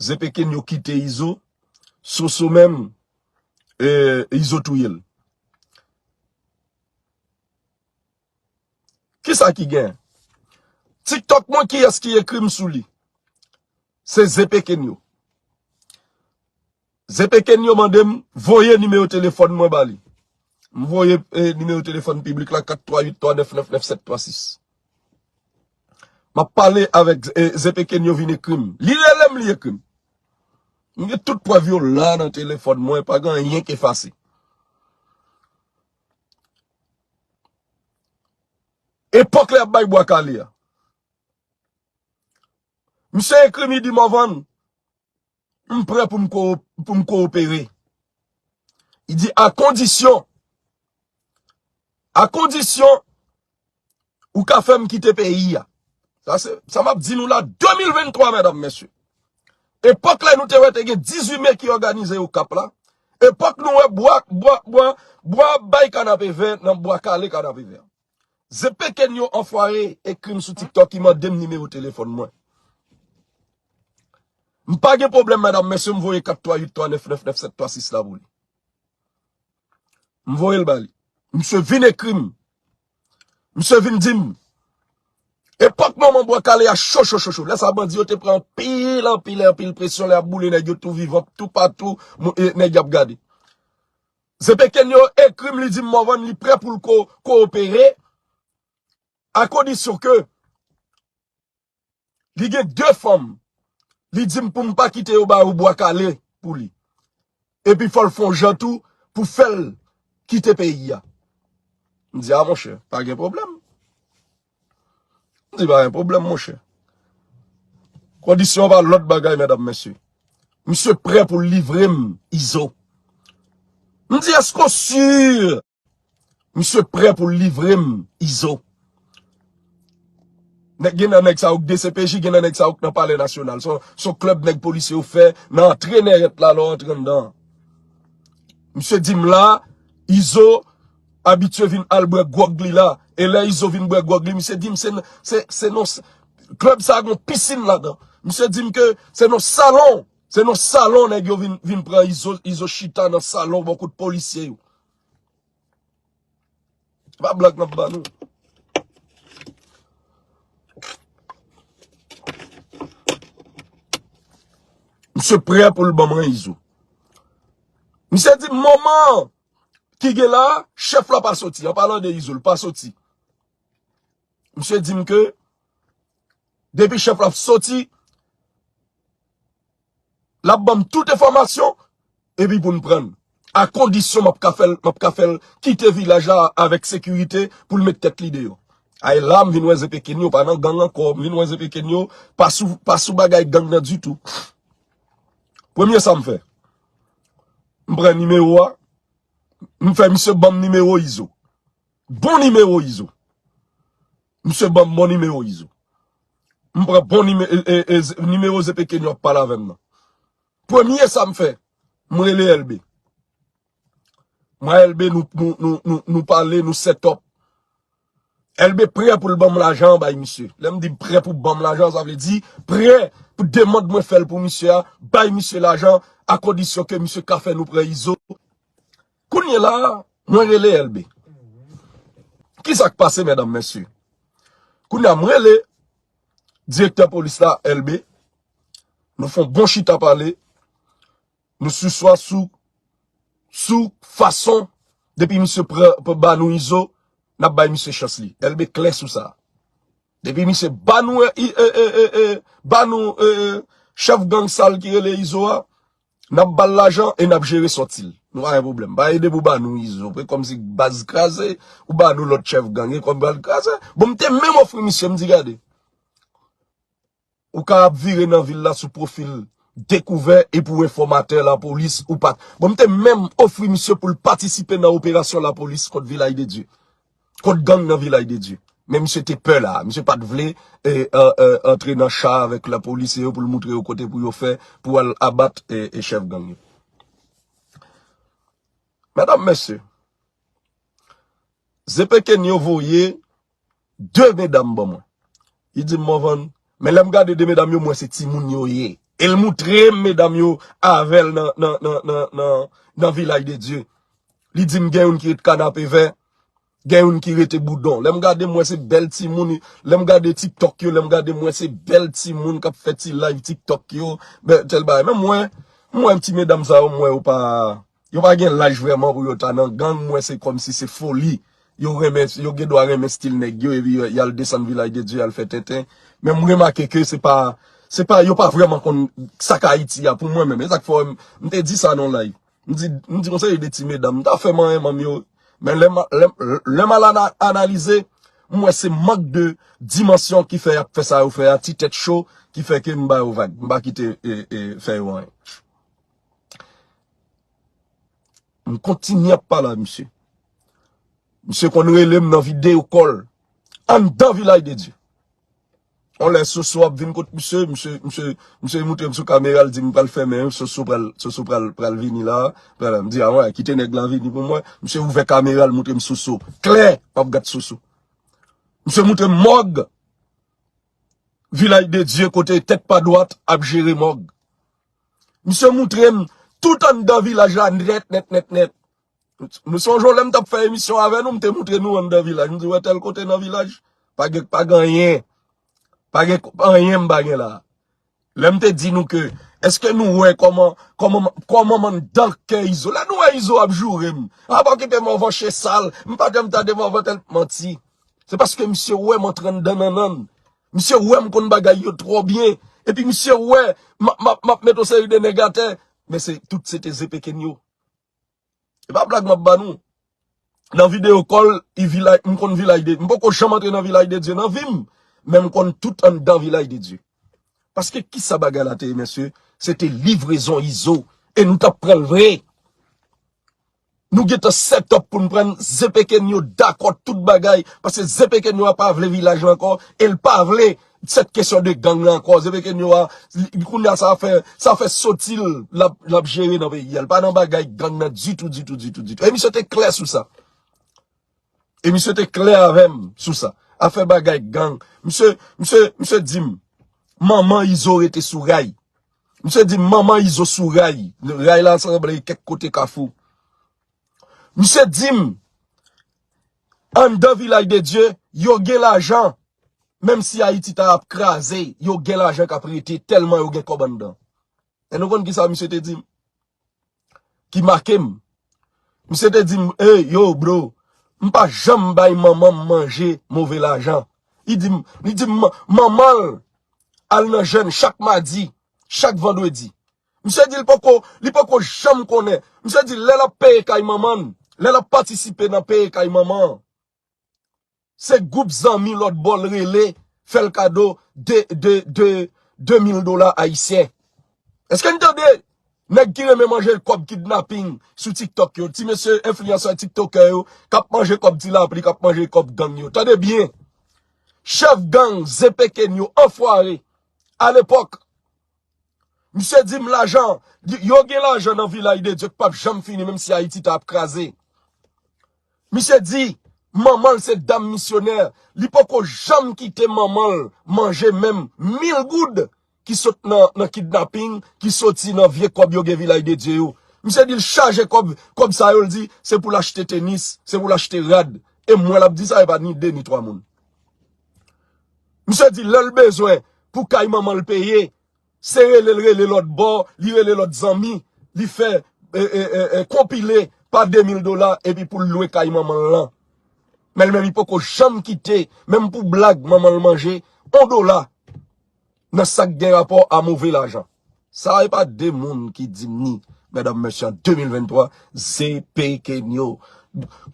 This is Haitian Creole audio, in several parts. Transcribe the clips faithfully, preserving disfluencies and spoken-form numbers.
Zepekenyo kite Izo, Soso menm, e, Izo touye l. Kisa ki gen? TikTok mwen, kiyès ki ekri m sou li? Se Zepekenyo. Zepekenyo mande m voye nimewo telefòn mwen ba li. M voye, e, nimewo telefòn piblik la, kat twa uit twa nèf nèf nèf sèt twa sis. M ap pale avèk, e, Zepekenyo vin ekri m. Li rele m, li ekri m. M gen tout prèv yo la nan telefòn mwen, pa gen anyen k efase. Epòk lè y ap bay bwa kale a. Misye ekri m, li di, "Morvan, m prè pou m ko-, pou m kowopere." Li di, "A kondisyon, a kondisyon ou ka fè m kite peyi a." Sa se, sa m ap di nou la, de mil venntwa, medam, mesye. Epòk lè nou te wè te gen dizuit me ki òganize Okap la. Epòk nou wè bwa, bwa, bwa, bwa bay kanapevè nan bwa kale kanapevè. Zepekenyo anfware ekri m sou TikTok, li mande m nimewo telefòn mwen. M pa gen pwoblèm, medam, mesye, m voye kat twa uit twa nèf nèf nèf sèt twa sis la pou li. M voye l ba li. Misye vin ekri m. Misye vin di m. Epòk manman bwa kale a cho, cho, cho, cho. Lè sa bandi yo te pran anpil, anpil, anpil presyon, lè y ap boule nèg yo tou vivan, toupatou, mou-, e, nèg y ap gade. Zepekenyo ekri m, li di m Morvan li prè pou l ko-, kowopere, a kondisyon ke li gen de fanm. Li di m pou m pa kite yo ba yo bwa kale pou li. Epi fò l fè yon jan tou pou fè l kite peyi a. M di, "A, monchè, pa gen pwoblèm." M di, "Pa gen pwoblèm, monchè." Kondisyon pa lòt bagay, medam, mesye. Misye prè pou l livre m Izo. M di, "Èske w si?" Misye prè pou l livre m Izo. Nèg, gen nan nèg sa yo k D C P J, gen nan nèg sa yo k nan Palè Nasyonal. Se yon, se yon klèb nèg polisye yo fè nan antre nèyèt la, lè w antre anndan an. Misye di m la, Izo abitye vin al bwè gwòg li la. E lè Izo vin bwè gwòg li, misye di m se, se, se nan s-, klèb sa a gen yon pisin ladan. Misye di m ke se nan salon, se nan salon nèg yo vin, vin pran Izo, Izo chita nan salon bò kot polisye yo. Se pa blag n ap ba nou. Misye prè pou l ban mwen Izo. Misye di m moman ki gen la, chèf la pa soti. An palan de Izo, l pa soti. Misye di m ke depi chèf la soti, l ap ban m tout enfòmasyon, epi pou n pran l. A kondisyon m ap ka fè l, m ap ka fè l kite vilaj la avèk sekirite pou l met tèt li deyò. A, e la m vin wè Zepekenyo pa nan gang ankò, m vin wè Zepekenyo pa sou, pa sou bagay gang nan ditou. Premye sa m fè, m pran nimewo a, m fè misye ban m nimewo Izo. Bon nimewo Izo. Misye ban m bon nimewo Izo. M pran bon nime-, e, e, e, z-, nimewo Zepekenyo ap pale avè m nan. Premye sa m fè, m rele Elbe. M a Elbe, nou, nou, nou, nou, nou pale, nou set up. Elbe prè pou l ban m lajan an bay misye. Lè m di prè pou ban m lajan, sa vle di prè pou demann mwen fè l pou misye a, bay misye lajan, a kondisyon ke misye ka fè nou pran Izo. Kounye la, mwen rele Elbe. Kisa k pase, medam, mesye? Kounye a, mwen rele direktè polis la, Elbe. Nou fè yon bon chita pale. Nou siswa sou, sou fason, depi misye pran, pran ba nou Izo, n ap bay misye chans li. Elbe klè sou sa. Depi misye ba nou, e, e, e, e, e, ba nou, e, e, chèf gang sal ki rele Izo a, n ap ba l lajan e n ap jere sòti l. Nou pa gen pwoblèm. Pa ede pou ba nou Izo. E kòmsi baz kraze, ou ba nou lòt chèf gang, e kòm baz kraze. Bon, m te menm ofri misye, m di, gade. Ou ka ap vire nan vil la sou pwofil dekouvè epi w enfòmatè lapolis ou pa. Bon, m te menm ofri misye pou l patisipe nan operasyon lapolis kont Vilaj de Dye. Kont gang nan Vilaj de Dye. Men misye te pè la. Misye pa t vle, e, e, e, antre nan cha avèk lapolis yo pou l moutre yo kote pou yo fè, pou al abat, e, e chèf gang yo. Medam, mesye, Zepekenyo voye de medam ban mwen. Li di m, Morvan, men lè m gade de medam yo, m wè se timoun yo ye. E l moutre m medam yo avè l nan, nan, nan, nan, nan, nan Vilaj de Dye. Li di m gen youn ki ret kanapevè, gen youn ki rete boudon. Lè m gade, m wè se bèl timoun. Lè m gade TikTok yo, lè m gade, m wè se bèl timoun k ap fè ti live TikTok yo. Bèl, tèl bagay. Men m wè, m wè ti medam sa yo, m wè yo pa, yo pa gen laj vrèman pou yo ta nan gang. M wè se kòmsi se foli. Yo renmen, yo gen dwa renmen stil nèg yo, epi y al desann Vilaj de Dye, y al fè tenten. Men m remake ke se pa, se pa, yo pa vrèman konn sa k Ayiti a pou mwen menm. E sa k fè m, m te di sa nan live. M di, m di konsa, e de ti medam. M ta fè manyen manm yo. Men lè m, lè, lè m al ana-, analize, m wè se mank de dimansyon ki fè y ap fè sa yo fè a, ti tèt cho, ki fè ke m ba yo vag. M pa kite, e, e, fè yo anyen. M kontinye ap pale a misye. Misye konn rele m nan videyo call. Anndan Vilaj de Dye. On lè Soso ap vin kot misye, misye, misye, misye moutre m sou kamera, l di m pral fèmen, Soso pral, Soso pral, pral vini la, pral, m di, a wè, kite nèg la vini pou mwen. Misye ouvè kamera, l moutre m Soso. Klè, m ap gad Soso. Misye moutre m mòg Vilaj de Dye kote tèt pa dwat ap jere mòg. Misye moutre m tout anndan vilaj la nèt, nèt, nèt, nèt. Nou sonje lè m t ap fè emisyon avè nou, m te moutre nou anndan vilaj. M di, wè tèl kote nan vilaj, pa gen, pa gen anyen. Pa gen anyen m pa gen la. Lè m te di nou ke, èske nou wè kòman, kòman, kòman m anndan kè Izo? Lè nou wè Izo ap joure m. A pa kite m anvanche sal, m pa janm tande m anvan tèl manti. Se paske misye wè m antre anndan nannan l. Misye wè m konn bagay yo twò byen. Epi misye wè m ap, m ap, m ap met yon seri de nèg atè. Men se tout se te Zepekenyo. E pa blag m ap ba nou. Nan videyo call, i vilaj, m konn Vilaj de, m poko janm antre nan Vilaj de Dye nan vi m. Men m konn tout anndan Vilaj de Dye. Paske kisa bagay la te ye, mesye? Se te livrezon Izo. E nou t ap pran l vre. Nou gentan set up pou n pran Zepekenyo dakò tout bagay, paske Zepekenyo a pa vle vilaj la ankò, e l pa vle cette question de gang la ankò. Zepekenyo a, li, kounye a sa fè, sa fè soti l, l ap, l ap jere nan peyi a. L pa nan bagay gang nan ditou, ditou, ditou, ditou. E misye te klè sou sa. E misye te klè avè m sou sa. Afè bagay gang. Misye, misye, misye di m, manman Izo rete sou ray. Misye di m, manman Izo sou ray. Ray la sanble kèk kote Kafou. Misye di m, anndan Vilaj de Dye, yo gen lajan. Menm si Ayiti ta ap kraze, yo gen lajan k ap rete tèlman yo gen kòb anndan. E nou konn kisa misye te di m? Ki make m. Misye te di m, ey, yo, bro, m pa janm bay manman m manje move lajan. Li di m, li di m, man-, manman l al nan jèn chak madi, chak vandredi. Misye di l poko, li poko janm konnen. Misye di lè l ap peye kay manman l, lè l ap patisipe nan peye kay manman an, se gwoup zanmi lòt bò l rele, fè l kado de, de, de, de mil dola ayisyen. Èske n tande? Nèg ki renmen manje kòb kidnaping sou TikTok yo, ti mesye enfliyansè tiktokè yo, k ap manje kòb ti lapli, k ap manje kòb gang yo. Tande byen. Chèf gang Zepekenyo anfware, alepòk, misye di m lajan, yo gen lajan nan Vilaj de Dye k p ap janm fini, menm si Ayiti ta ap kraze. Misye di, manman l se dam misyonè, li poko janm kite manman l manje menm mil goud ki sot nan, nan kidnaping, ki soti nan vye kòb yo gen Vilaj de Dye yo. Misye di l chaje kòb, kòb sa yo, l di se pou l achte tenis, se pou l achte rad. E m wè l ap di sa, e pa ni de ni twa moun. Misye di lè l bezwen pou kay manman l peye, se rele l rele lòt bò, li rele lòt zanmi, li fè, e, e, e, e, konpile pa de mil dola epi pou l lwe kay manman l lan. Men l menm li poko janm kite, menm pou blag manman l manje, yon dola nan sa k gen rapò a move lajan. Sa e pa de moun ki di m ni, medam, mesye, an de mil venntwa, Zepekenyo.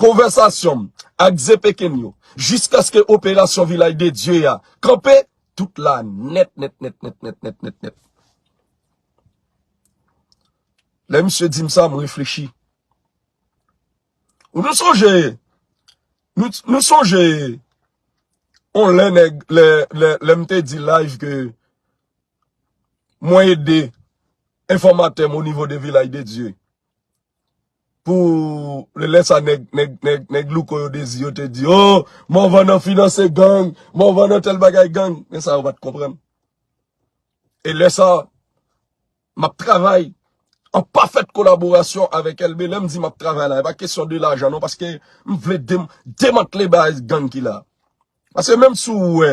Konvèsasyon m ak Zepekenyo, jiskaske operasyon Vilaj de Dye a kanpe, tout la nèt, nèt, nèt, nèt. Lè misye di m sa, m reflechi. Ou nou sonje, nou, nou sonje, on lè nèg, lè, lè, lè m te di live ke mwen ede enfòmatè m o nivo de Vilaj de Dye. Pou lè sa nèg, nèg, nèg, nèg louko yo dezi yo te di, oh, Morvan nan finanse gang, Morvan nan tèl bagay gang. Men sa yo pa t konprann. E lè sa, M ap travay an pafèt kolaborasyon avèk Elbe. Lè m di m ap travay la, e pa kesyon de lajan non, paske m vle dem-, demantle baz gang ki la. Paske menm si w wè,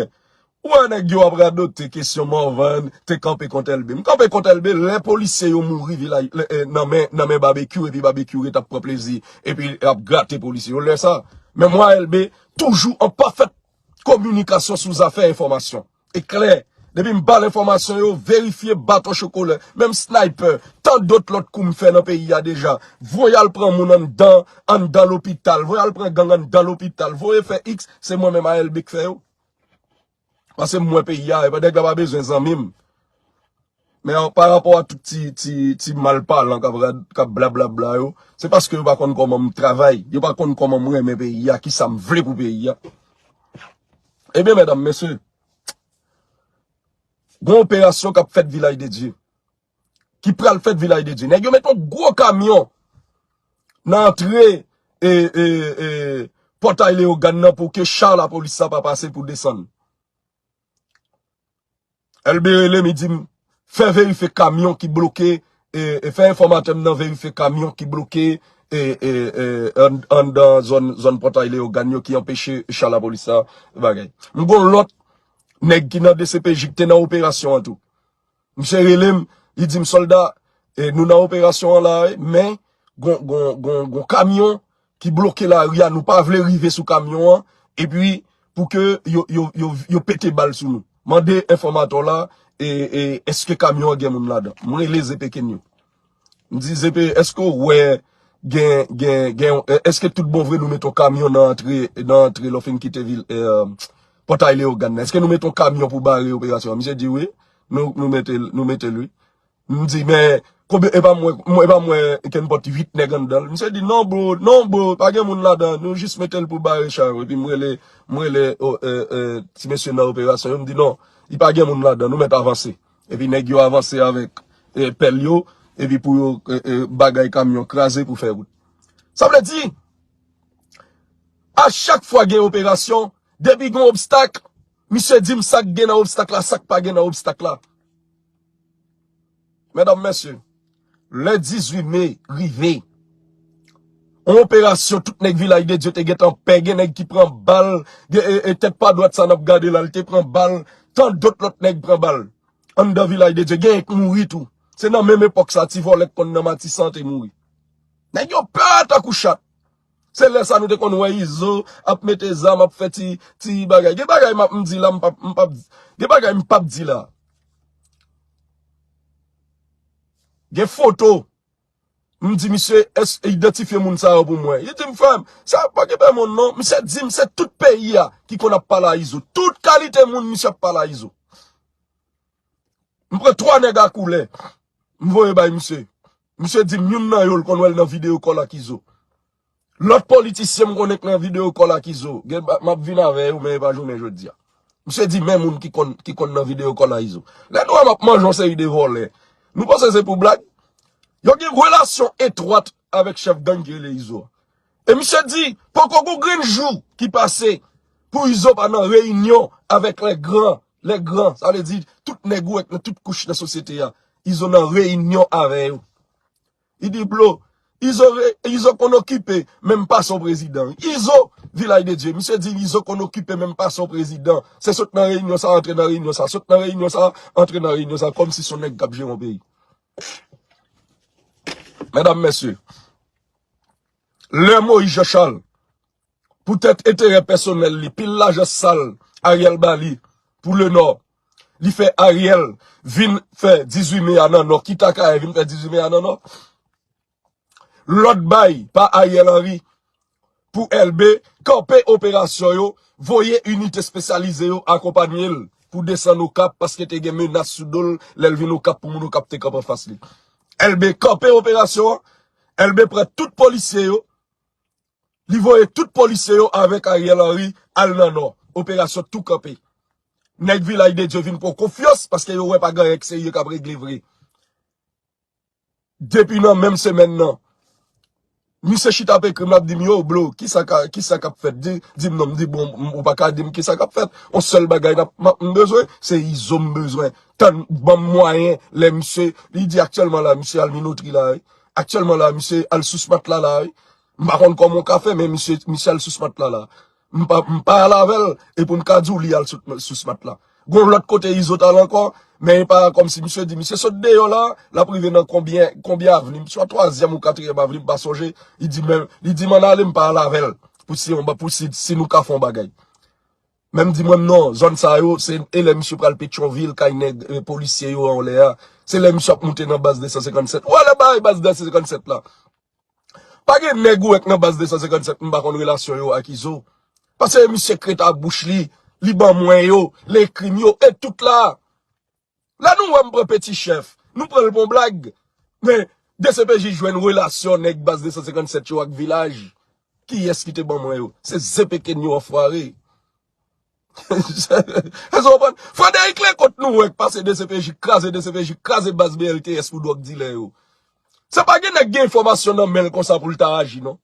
ou wè nèg yo ap radote kesyon Morvan te kanpe kont Elbe. M kanpe kont Elbe lè polisye yo mouri vilaj, lè, eh, nan men, nan men Babekyou, epi Babekyou ret ap pran plezi, epi ap grate polisye yo. Lè sa, men mwen a Elbe toujou an pafèt kominikasyon sou zafè enfòmasyon. E klè, depi m ba l enfòmasyon yo, verifye baton chokolè, menm sniper, tan dòt lòt kou m fè nan peyi a deja. Voye al pran moun anndan, anndan lopital, voye al pran gang anndan lopital, voye fè X, se mwen menm a Elbe k fè yo. Paske m wè peyi a, e pa nèg la pa bezwen zanmi m. Men pa rapò a tout ti, ti, ti malpalan k ap rad-, k ap blablabla yo, se paske yo pa konn kòman m travay, yo pa konn kòman m renmen peyi a, kisa m vle pou peyi a. Ebyen, medam, mesye, gon operasyon k ap fèt Vilaj de Dye. Ki pral fèt Vilaj de Dye. Nèg yo met yon gwo kamyon nan antre, e, e, e, pòtay Leyogàn nan pou ke cha lapolis la pa pase pou desann. Elbe rele m, li di m, fè verifye kamyon ki bloke, e, e, fè enfòmatè m nan verifye kamyon ki bloke, e, e, e, an-, anndan zòn, zòn pòtay Leyogàn yo ki anpeche cha lapolis la bagay. M gon lòt nèg ki nan D C P J ki te nan operasyon an tou. Misye rele m, li di m, sòlda, e, nou nan operasyon an la, wi, men gon, gon, gon, gon kamyon ki bloke lari a, nou pa vle rive sou kamyon an, epi pou ke yo, yo, yo, yo pete bal sou nou. Mande enfòmatè w la, e, e, èske kamyon an gen moun ladan? M rele Zepekenyo. M di, Zepe, èske w wè gen, gen, gen, èske tout bon vre nou met yon kamyon nan antre, nan antre lè w fin kite vil, e, pòtay Leyogàn nan? Èske nou met yon kamyon pou bare operasyon an? Misye di wi, nou, nou mete l, nou mete l wi. M di, men, konbyen, e pa mwen, mwen, e pa mwen, kenpòt uit nèg anndan l. Misye di, non, bro, non, bro, pa gen moun ladan, nou jis mete l pou bare cha yo. Epi m rele, m rele, o, e, e, ti mesye nan operasyon yo, m di, non, li pa gen moun ladan, nou mèt avanse. Epi nèg yo avanse avèk, e, pèl yo, epi pou yo, e, e, bagay kamyon kraze pou fè wout. Sa vle di, a chak fwa gen operasyon, depi gen obstak, misye di m sa k gen nan obstak la, sa k pa gen nan obstak la. Medam, mesye, lè dizuit me rive, yon operasyon tout nèg Vilaj de Dye te gentan pè, gen nèg ki pran bal, gen, e, e, tèt pa dwat sa n ap gade la, l te pran bal, tan dòt lòt nèg pran bal. Anndan Vilaj de Dye, gen k mouri tou. Se nan menm epòk sa, ti vòlè k konn nan Matisan te mouri. Nèg yo pè tankou chat. Se lè sa nou te konn wè Izo ap mete zam, ap fè ti, ti bagay. Gen bagay m ap, m di la, m p ap, m p ap, gen bagay m p ap di la. Gen foto. M di, misye, es-, idantifye moun sa yo pou mwen. Li di m, frè m, sa pa gen pè moun non. Misye di m, se tout peyi a ki konn ap pale a Izo. Tout kalite moun, misye ap pale a Izo. M pran twa nèg a koulè. M voye bay misye. Misye di m youn nan yo, l konn wè l nan videyo kòl ak Izo. Lòt politisyen m konnen k nan videyo kòl ak Izo. Gen, m ap vin avè yo, men e pa jounen jodi a. Misye di men moun ki konn, ki konn nan videyo kòl a Izo. Lè nou wè m ap manje yon seri de vòlè, nou panse se pou blag? Yo gen relasyon etwat avèk chèf gang ki rele Izo a. E misye di, poko gon grenn jou ki pase pou Izo pa nan reyinyon avèk lè gran, lè gran, sa vle di tout nèg ou wè k nan tout kouch nan sosyete a. Izo nan reyinyon avè yo. Li di, bro, Izo re-, Izo konn okipe, menm pa son prezidan. Izo, Vilaj de Dye, misye di Izo konn okipe, menm pa son prezidan. Se sot nan reyinyon sa, antre nan reyinyon sa, sot nan reyinyon sa, antre nan reyinyon sa, kòmsi son nèg k ap jere yon peyi. Medam, mesye, lè Moïse Jean Charles, poutèt enterè pèsonèl li, pil lajan sal Ariel ba li pou Lenò, li fè Ariel vin fè dizuit me a nan Nò, kit Akayè vin fè dizuit me a nan Nò. Lòd bay pa Ariel Henry pou Elbe kanpe operasyon yo, voye inite espesyalize yo akonpanye l pou desann Okap paske te gen menas sou do l lè l vin Okap pou moun Okap te kanpe anfas li. Elbe kanpe operasyon an, Elbe pran tout polisye yo, li voye tout polisye yo avèk Ariel Henry al nan Nò. Operasyon tou kanpe. Nèg Vilaj de Dye vin pran konfyans paske yo wè pa gen anyen k serye k ap regle vre. Depi nan menm semèn nan, Misye chita ap ekri m, l ap di m, yo, bro, kisa ka, kisa k ap fèt? Di, di m non, m di, bon, m- ou pa ka di m kisa k ap fèt. On sèl bagay n ap- m ap- m bezwen, se Izo m bezwen. Tann, ban m mwayen, lè misye, li di aktyèlman la, misye al Minotri la, wi. Aktyèlman la, misye al sou Smat la, la, wi. M pa konn kòman w ka fè, men misye, misye al sou Smat la, la. M pa, m pa al avè l, e pou m ka di w li al sou, sou Smat la. Gon lòt kote Izo t al ankò, men e pa kòmsi misye di, misye sot deyò la, l ap rive nan konbyen, konbyen avni, swa twazyèm ou katriyèm avni, m pa sonje, li di, men, li di m ann ale, m pa al avè l, pou si, yon ba- pou si, si nou ka fè yon bagay. Men m di mwen, non, zòn sa yo, se, e lè misye pral Petyonvil, kay nèg, eh, polisye yo anlè a, se lè misye ap moute nan baz de san senkann sèt. Ou wè lè bay baz de san senkann sèt la. Pa gen nèg ou wè k nan baz de san senkann sèt, m pa konn relasyon yo ak Izo. Paske misye kreta bouch li, li ban mwen yo, l ekri m yo, e tout la. Lè nou wè m pran Peti Chèf, nou pran l pou yon blag. Men, D C P J jwenn relasyon nèg baz de san senkann sèt yo ak Vilaj. Kiyès ki te ban mwen yo? Se zepekenyo anfware. Èske w konprann? Frederick Lecomte nou wè k pase D C P J, kraze D C P J, kraze baz B L T S pou dwòg dilè yo. Se pa gen nèg gen enfòmasyon nan men l konsa pou l ta aji, non.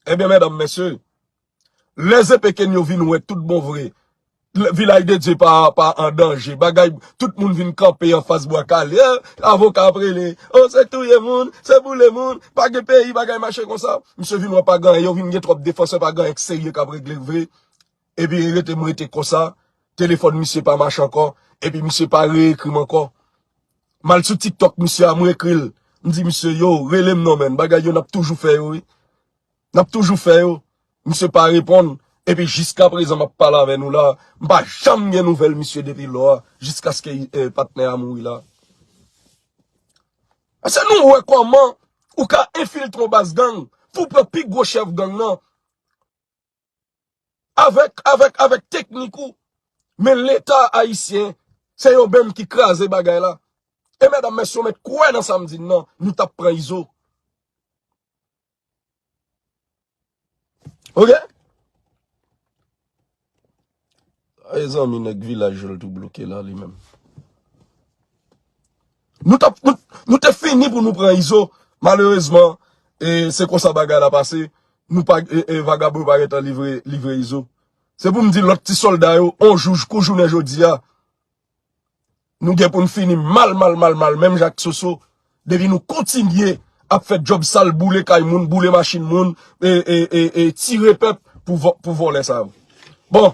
Ebyen, medam, mesye, lè zepekenyo vin wè tout bon vre, Vilaj de Dye pa, pa an danje. Bagay, tout moun vin kanpe anfas Bwa Kale. Eh, avoka ap rele, oh, se touye moun, se boule moun, pa gen peyi, bagay mache konsa. Misye vin wè pa gen anyen, yo vin gen twòp defansè, pa gen anyen k serye k ap regle vre. Epi rete m rete konsa, telefòn misye pa mache ankò, epi misye pa reekri m ankò. M al sou TikTok misye a, m ekri l. M di misye, yo, rele m non, menn. Bagay yo n ap toujou fè yo, wi. N ap toujou fè yo. Misye pa reponn. Epi jiska prezan m ap pale avè nou la, m pa janm gen nouvèl misye depi lò a, jiskaske, eh, patnè a mouri la. Èske nou wè kòman ou ka enfiltre yon baz gang pou w pran pi gwo chèf gang nan avèk, avèk, avèk teknik ou? Men Leta ayisyen, se yo menm ki kraze bagay la. E medam, mesye, w mèt kwè nan sa m di n nan, nou t ap pran Izo. Oke? Ay, zanmi, nèg Vilaj yo, l tou bloke la, li menm. Nou t ap, nou, nou te fini pou nou pran Izo. Malerezman, e, se konsa bagay la pase. Nou pa, e, e, vagabon yo pa gentan livre, livre Izo. Se pou m di lòt ti sòlda yo, on jou, kou jounen jodi a, nou gen pou n fini mal, mal, mal, mal, menm jan ak Soso. Depi nou kontinye ap fè djòb sal, boule kay moun, boule machin moun, e, e, e, e tire pèp pou vò- pou vòlè sa yo. Bon,